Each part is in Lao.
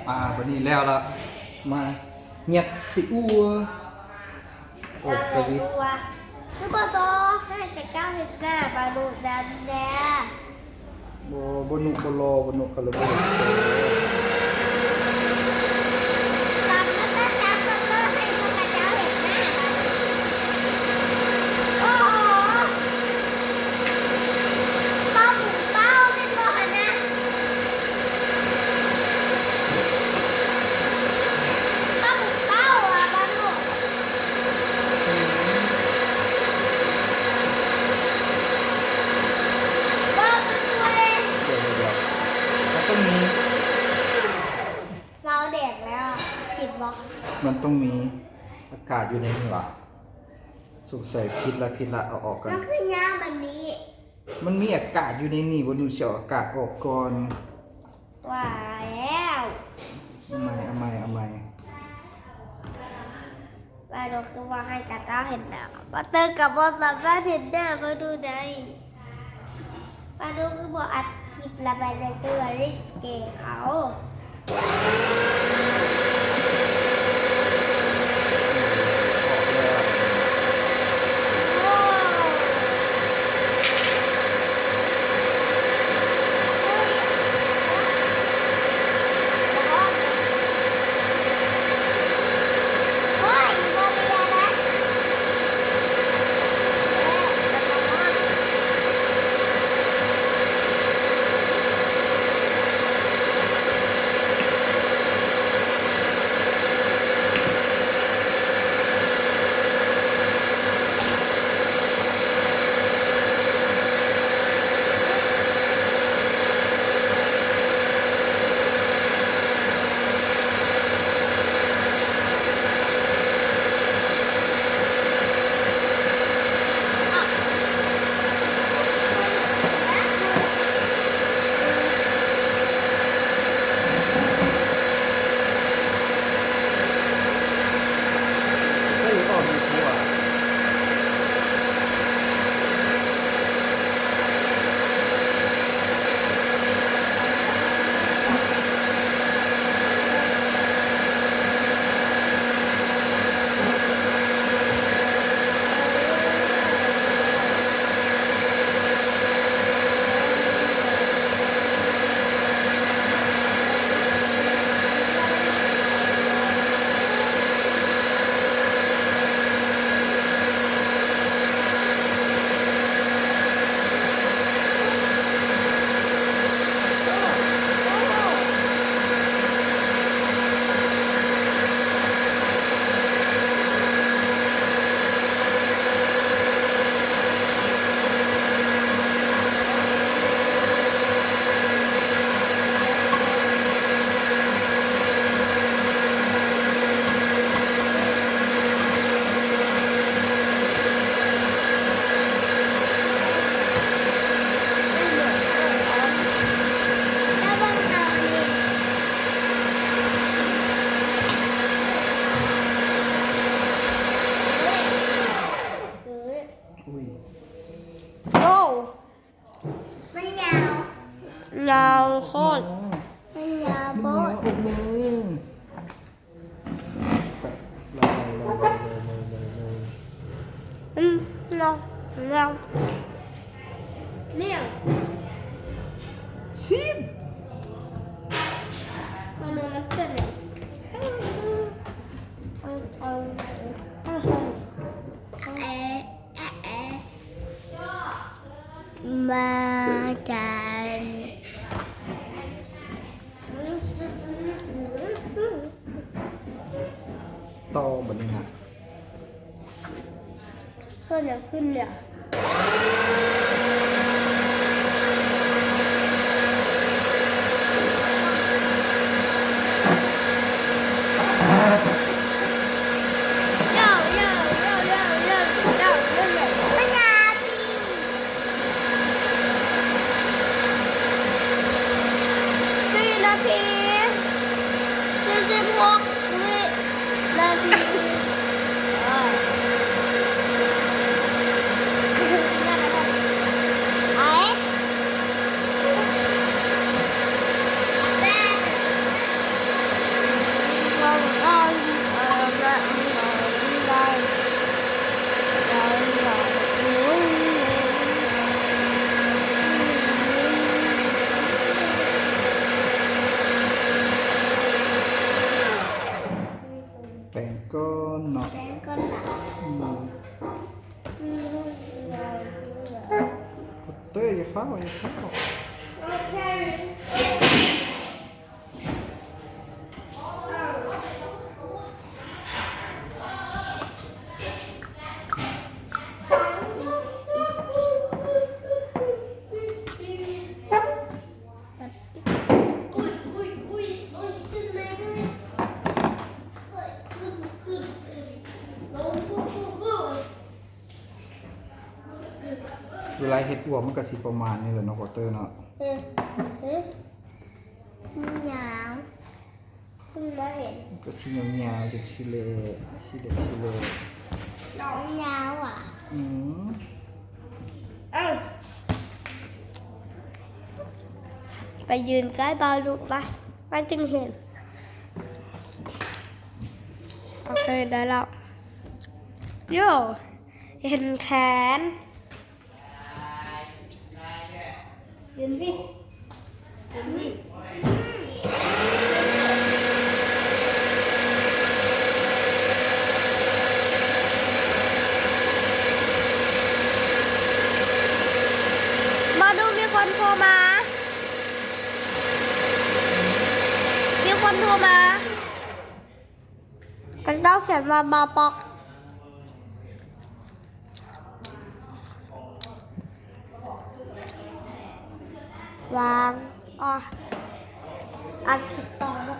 ມາບັດນີ້ແລ້ວລະ ມາຫຍັດໃສ່ອົ່ວ ເປີດສະວິດ. ຄືບໍ່ຊໍໃຫ້ເຈົ້າເຮັດໜ້າປາດຸດຳແດ່? ບໍ່ ບໍ່ນຸ ບໍ່ຫຼໍ່ ບໍ່ນຸກະເລີຍບໍ່ເຫັນ. ຕອນມາເຕີຈັບມາເຕີໃຫ້ພວກເຈົ້າເຮັດໜ້າປາດຸດຳ. ໂອ້ໂຫ ເປົ້າບຸງເປົ້າແມ່ນບໍ່ຫັ້ນນະ? ເຕົ້າບຸກເຕົ້າອະ ບາລຸ. ເບິ່ງປະຕູເດ້. ດຽວໆໆ ມັນຕ້ອງມີ ເຊົາແດດແລ້ວ ຜິດບໍ່? ມັນຕ້ອງມີອາກາດຢູ່ໃນນີ້ຫວາ? ສົງໄສຜິດລະ ຜິດລະ ເອົາອອກກ່ອນ. ມັນຄືຍາວແບບນີ້? ມັນມີອາກາດຢູ່ໃນນີ້ ບໍ່ໜູຊິເອົາອາກາດອອກກ່ອນ. ວ່າແລ້ວ ເອົາໃໝ່ ເອົາໃໝ່ ເອົາໃໝ່. ບາລຸຄືວ່າໃຫ້ກະເຈົ້າເຫັນໜ້າ ບາເຕີກະບໍ່ສາມາດເຫັນໜ້າບາດຸໄດ້. ບາດຸຄືບໍ່ອັດຄລິບລະບາດຸຄືວ່າຫຼິ້ນເກມເອົາ. ອຸ້ຍ ໂອ້ ມັນຍາວ ຍາວໂຄດ ມັນຍາວໂພດ ມັນຍາວໂພດ. ອືມ ລອງ ລອງ ນີ້ ຊີດ ມັນ ມັນເປັນຫຍັງ? ເອ ເອ ເອ ມາຈານ ຕໍ່ບັດນີ້ນະ ເກີດຫຍັງຂຶ້ນເລີຍ? ສີ່ນາທີ ສີ່ສິບຫົກວິນາທີ. ໄປ. ກ່ອນເນາະ ແປງກ່ອນລະ ອືມ ອືມ ເຕີ ຢ່າຟ້າວ ຢ່າຟ້າວ. ເວລາເຮັດອວມມັນກະຊິປະມານນີ້ແຫຼະເນາະ ຄອເຕີເນາະ. ອືມ ອືມ ຍາວ ເພິ່ງມາເຫັນ ກະຊິຍາວໆ ຈັ່ງຊີ້ແຫຼະ ຊິໄດ້ ຊິໄດ້ ນ້ອງຍາວຫວາ? ອືມ ເອີ ໄປຢືນໃກ້ບ່າວລຸກມາ ມັນຈຶ່ງເຫັນ. ໂອເຄ ໄດ້ແລ້ວ. ໂຢ ເຫັນແຂນ. ຢືນພີ້ ຢືນພີ້. ມາດູ ມີຄົນໂທມາ ມີຄົນໂທມາ. ເຂົາເຈົ້າຂຽນວ່າ ມາປອກ ວາງ ອາ ອ່ານຖືກຕ້ອງເນາະ.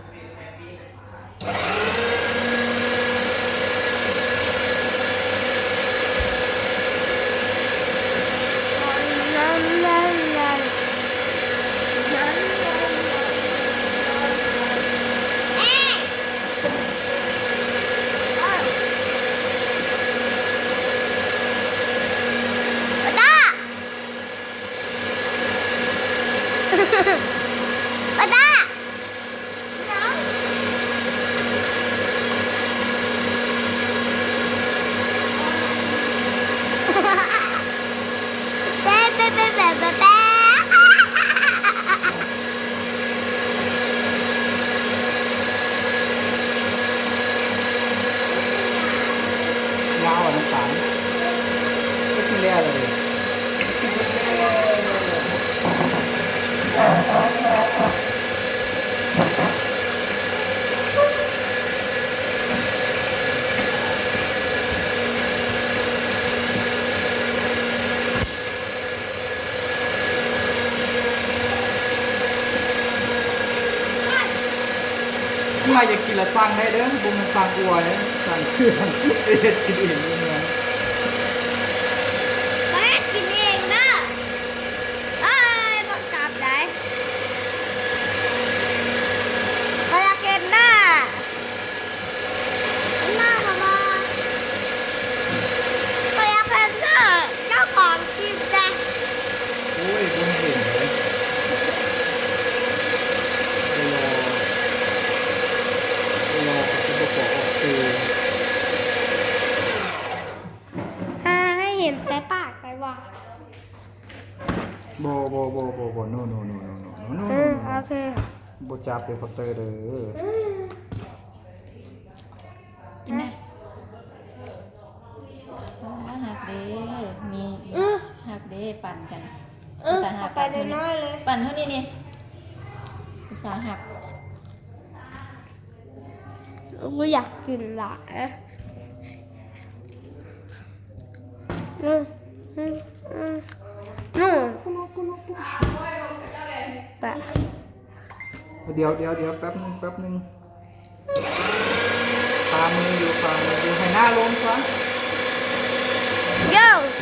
ປາຕາ ປາຕາ. ແປະ ແປະ ແປະ ແປະ ແປະ ແປະ. ຍາວອະ ນ້ຳຕານ ກໍຊິແລ້ວລະເດ້. ມາຢາກກິນລະສັ່ງໄດ້ເດີ ບໍ່ແມ່ນສັ່ງອວຍ ສັ່ງເຄື່ອງ ໄປເຮັດກິນເອງຢູ່ເຮືອນ ໄປເຮັດກິນເອງເດີ. ເອີຍ ບັງຄັບໄດ໋ ຂ້ອຍຢາກເຫັນໜ້າ ເຫັນໜ້າບໍ່? ຂ້ອຍຢາກເຫັນໜ້າເຈົ້າຂອງຄລິບເດ້. ໂອ້ຍ ບໍ່ເຫັນເລີຍ ໄປລໍ ໄປລໍ ກໍຊິບໍ່ຂໍອອກຊື່. ຫາໃຫ້ເຫັນແຕ່ປາກໄປວ່າ. ບໍ່ ບໍ່ ບໍ່ ບໍ່ ບໍ່ ໂນ ໂນ ໂນ ໂນ ໂນ ໂນ ໂນ ເອີ ໂນ ໂນ ໂອເຄ ບໍ່ຈັບເດີ ຄອບເຕີເດີ. ອືມ ກິນໄດ້ ເອີ ໜ້າຮັກເດ້ ມີ ອືມ ຮັກເດ້ ປັ່ນກັນ ເອີ ຕາຮັກ ເອົາໄປນ້ອຍໆເລີຍ ປັ່ນເທົ່ານີ້ນີ້ ອຸດສ່າຮັກ. ບໍ່ຢາກກິນຫຼາຍ ອືມ ອືມ ອືມ ອືມ ປະ ດຽວ ດຽວ ດຽວ ແປັບໜຶ່ງ ແປັບໜຶ່ງ ຄາມືຢູ່ ຄາມືຢູ່ ໃຫ້ໜ້າລົງຊະ ໂຢ. ເ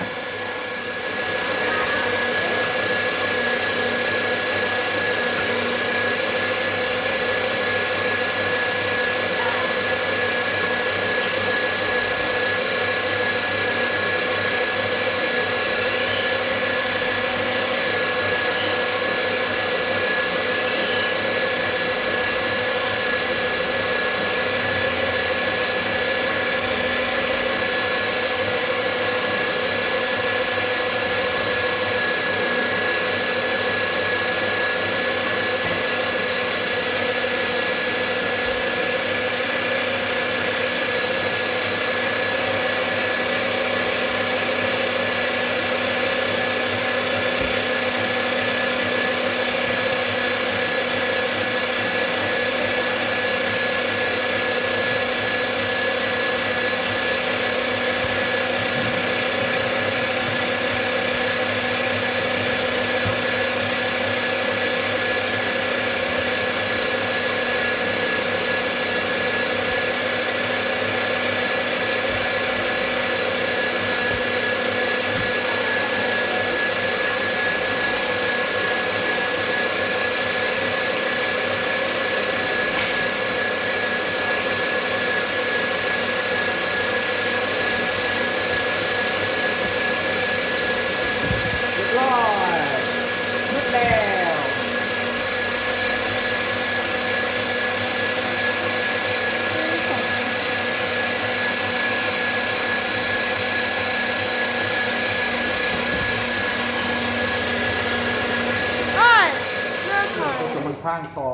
ຂ້າງຕໍ່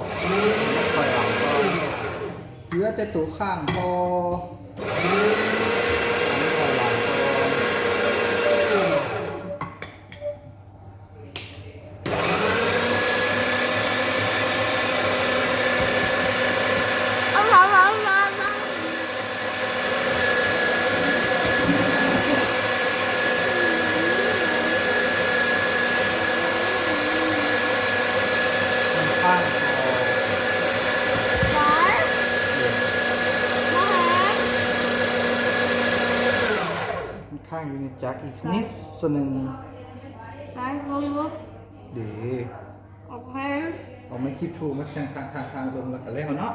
ຖອຍຫຼັງກ່ອນ ເຫຼືອແຕ່ໂຕຂ້າງຕໍ່ ຖອຍຫຼັງກ່ອນ. ມັນຄ້າງຢູ່ໃນຈັກອີກນິດໜຶ່ງ. ເດ້ ອອກມາຄິດຖູກ ມາແຂ່ງທາງໆໆ ເບິ່ງ ແລ້ວກະແລ້ວເນາະ.